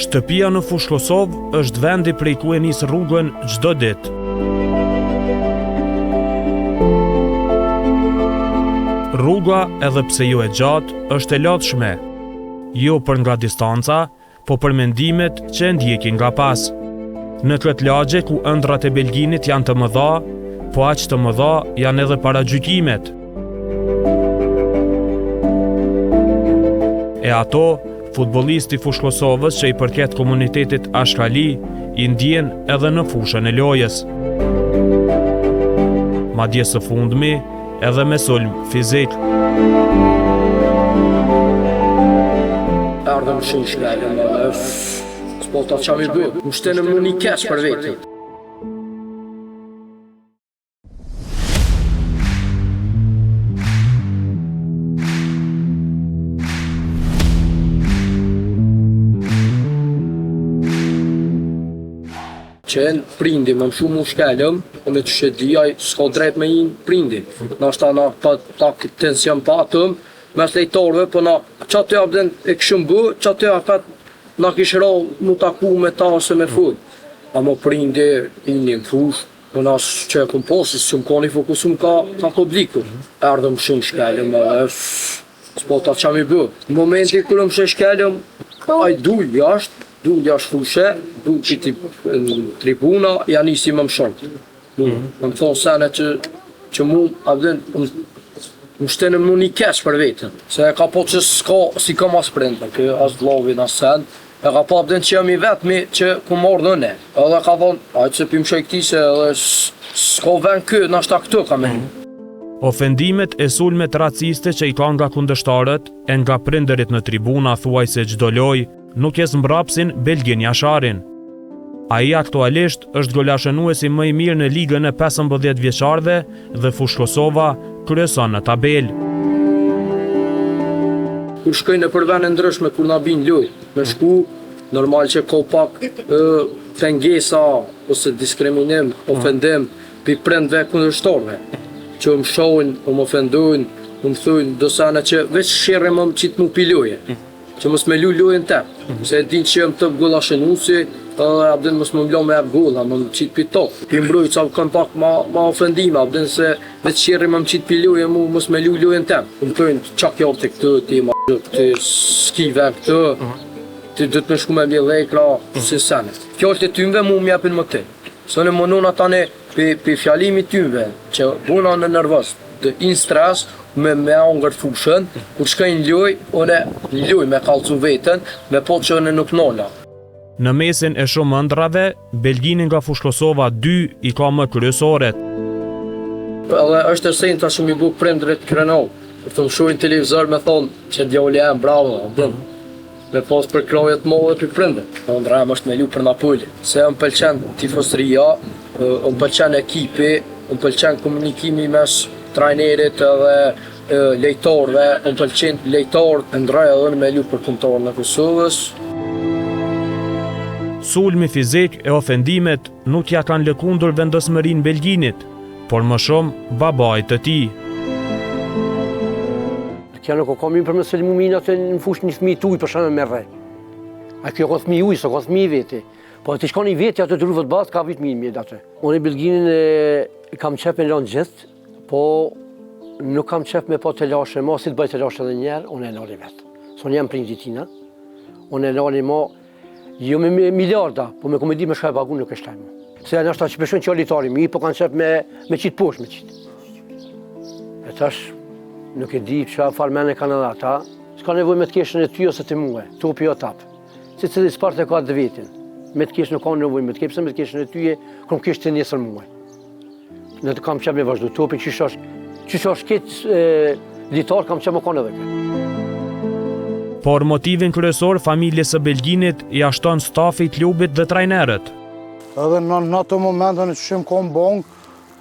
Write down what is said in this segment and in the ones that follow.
Shtëpia në Fushë Kosovë është vendi prej ku e nis rrugën çdo ditë. Rruga, edhe pse jo e gjatë, është e lodhshme. Jo për nga distanca, po për mendimet që e ndjekin nga pas. Në këtë lagje ku ëndrrat e Belginit janë të mëdha, po aq të mëdha janë edhe paragjykimet. E ato, futbollisti i Fushë Kosovës që i përket komunitetit Ashkali, i ndjen edhe në fushën e lojës. Madje së fundmi, edhe me sulm fizik. Erdhëm shumë shkelëm edhe s'po ta ça mi bë. Më shtenë më një keq për veti. Qenë prindi, me më shumë mu shkelëm, unë që e di, aj s'ka drejt me hi prindi. Nashta na pa pak tension patëm, mes lejtarëve, po na që aty abden e kishëm bë, që aty apet na kish ra mu taku me ta ose me fol. Amo prindi, hini në fushë, po na që e kum pa, se s'jum kon i fokusum ka, ka publiku. Erdhëm shumë shkelëm edhe, s'po ta ça mi bë. Në momenti kur më shkelëm, ai dul jashtë, dul jashtë fushe, dul që ti në tribuna, ja nisi më më shumë. Mm. Më më thonë sene që, që mu, a vjen, më shtenë më një keq për vetën. Se e ka po që s'ka, si kam as prind, kë, as vllavin, as sen, e ka pa vjen që jam i vetmi që ku marrë në ne. Edhe ka thonë, ajtë se pimshoj këti se edhe s'ka ven kë, nashta këtu ka me. Mm. Ofendimet e sulmet raciste që i ka nga kundërshtarët e nga prindërit në tribuna thuajse çdo lojë, nuk e zmbrapsin Belgin Jasharin. Ai aktualisht është golashënuesi më i mirë në ligën e 15 vjeçarëve dhe Fushë Kosova kryeson në tabelë. Kur shkoj nëpër vende ndryshme kur na bin lojë, me shku, normal që ka pak pengesa ose diskriminim, ofendim pi prindve kundërshtarëve, që më shohin, më ofendojnë, më thujnë do sene që veç sherri më më qitë mu pi loje. Që mos me lu lojën tem, se e din që jam top golashënuesi, edhe a din mos më mlo me jap gola, më më qitë pi top. Pi mbrojtësave kanë pak ma, ma ofendime, a din se veç sherri më më qitë pi loje mu mos me lu lojën tem. Më thojnë, qa kjo ti këtu, ti ma ti s'ki ven këtu, ti duhet me shku me mbjell hekra, si sene. Fjalët e tynve mu më japin motiv. Se unë munona tani pi, pi fjalimit tynve, që bona në nervoz, dhe in stres, me me hangër fushën, kur shkoj në lojë, unë në lojë me kallzu veten, me po që unë nuk nola. Në mesin e shumë ëndrrave, Belgini nga Fushë Kosova dy i ka më kryesoret. Edhe është esenca që mi bu prindërit krenar, kur të më shohin televizor me thonë që djali jem bravo, a din. Me pas përkrahje të madhe prej prindër. Ëndrra jem është me lu për Napoli. Se më pëlqen tifozëria, më pëlqen ekipi, më pëlqen komunikimi mes trajnerit edhe lojtarëve, më pëlqen lojtarët, ëndrroj edhe unë me lu për kombëtaren e Kosovës. Sulmi fizik e ofendimet nuk ia kanë lëkundur vendosmërinë Belginit, por më shumë babait të tij. Kjo nuk o ka mirë për me sulmu mi atë në fushë një fëmijë tuj për shembull me rre. A kjo ka fëmijë uj, s'o ka fëmijë veti. Po ti shkon i veti atë të rrufët bazë, ka vit mirë atë. Unë Belginin e kam qef me lanë gjithë, po nuk kam qef me pa telashe ma, si të bëj telashe edhe njerë, unë e nali vetë. Se unë jam prindi tina, unë e nali ma, Jo me miliarda, po me komedi me shka e pagu nuk e shtajmë. Se janë ashta që peshojnë që lojtari mi, po kanë qef me, me qitë poshtë me qitë. E tash, nuk e di që farë mene kanë edhe ata, s'ka nevoj me të keshën e ty ose të mue, topi o tap. Secili sport e ka të vetin, me të keshën nuk ka nevoj me të keshën, me të keshën e ty e, kom keshë të nesër mue. Në të kam qef me vazhdu topin, qysh është, qysh është këtë litar, kam qef me konë edhe këtë. Por motivin kryesor familjes së Belginit ia shton stafi i klubit dhe trajnerët. Edhe në, në atë moment në që jem konë bongë,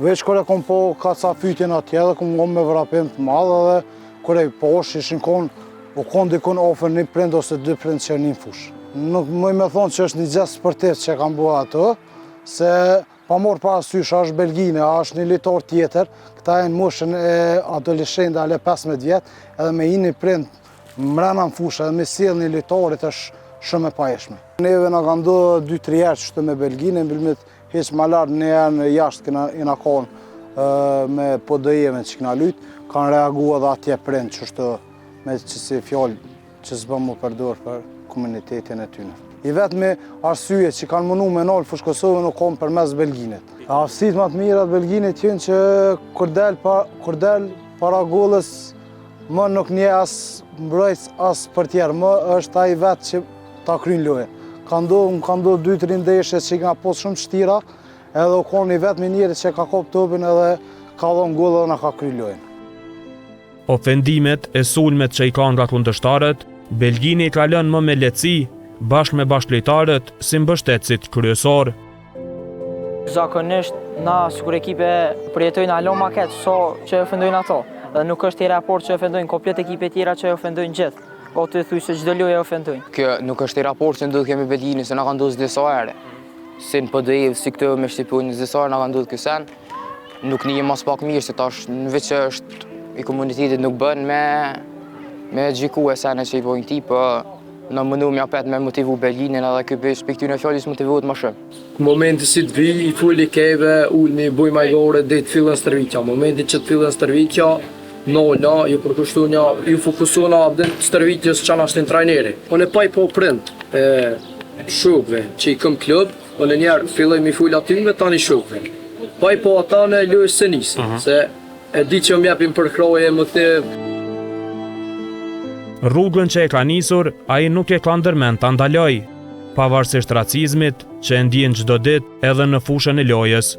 veç kur e kom po kacafytjen atje dhe kom ngonë me vrapim të madh edhe kur e posh ishin konë, u konë dikun ofër një prind ose dy prind që një fushë. Nuk muj me thonë që është një gjest sportiv që kam bo atë, se Pa marrë parasysh, a është Belgini, a është një lojtar tjetër, këta janë moshën e adoleshente, ale 15 vjet, edhe me hi një prind mrena në fushë, edhe me sjell një lojtarit është shumë e pahijshme. Neve na ka ndodhë 2-3 herë qështu me Belginin, bilmit hiç ma lartë një herë në jashtë kena, jena konë me Podujevën që kena lujt, kanë reagu edhe atje prind qështu me qësi fjalë që s'bën mu përdor për komunitetin e tyne. I vetmi arsye që kanë munu me nalë Fushë Kosovën u konë përmes Belginit. Aftësitë ma të mira të Belginit janë që kur del, pa, kur del para gollës më nuk njeh as mbrojtës as portier, më është ai vetë që ta kryn lojën. Ka ndodhë, më ka ndodhë 2-3 ndeshje që i ka pas shumë shtira, edhe u konë i vetmi njeri që ka kop topin edhe ka dhonë gol edhe na ka kry lojën. Ofendimet e sulmet që i ka nga kundërshtarët, Belgini i ka lënë më me lehtësi, bashkë me bashkëlojtarët si mbështetësit kryesorë. Zakonisht na sikur ekipe përjetojnë hala ma keq so që e ofendojnë ato. Dhe nuk është hera e parë që ofendojnë komplet ekipe tjera që e ofendojnë gjithë. Gati thuj se çdo lojë e ofendojnë. Kjo nuk është hera e parë që ndodh kjo me Belginin, se na ka ndodhur disa herë. Si në Podujevë, si këtu me Shqiponjë, disa herë na ka ndodhur ky sen. Nuk nihem aspak mirë, se tash në veç që është i komunitetit nuk bën me me gjyku e sene që i bojnë ti, po na mundohemi apet me motivu Belginin edhe ky veç prej këtyne fjalës motivohet më shumë. Momenti si të vi, i fuli keve, ulmi, bujmë ajgore, deri të fillon stërvitja. Momenti që të fillon stërvitja, nalna, ju përkushtuna, ju fokusuna abden stërvitjes që na shtin trajneri. Unë pa i po prind e shokëve që i këm klub, unë njerë filloj mi ful atynve, tani shokëve. Pa i po ata në lojë se nisi, se e di që më japin përkrahje, motiv. Rrugën që e ka nisur, ai nuk e ka ndërmend ta ndalojë, pavarësisht racizmit që e ndjen çdo ditë edhe në fushën e lojës.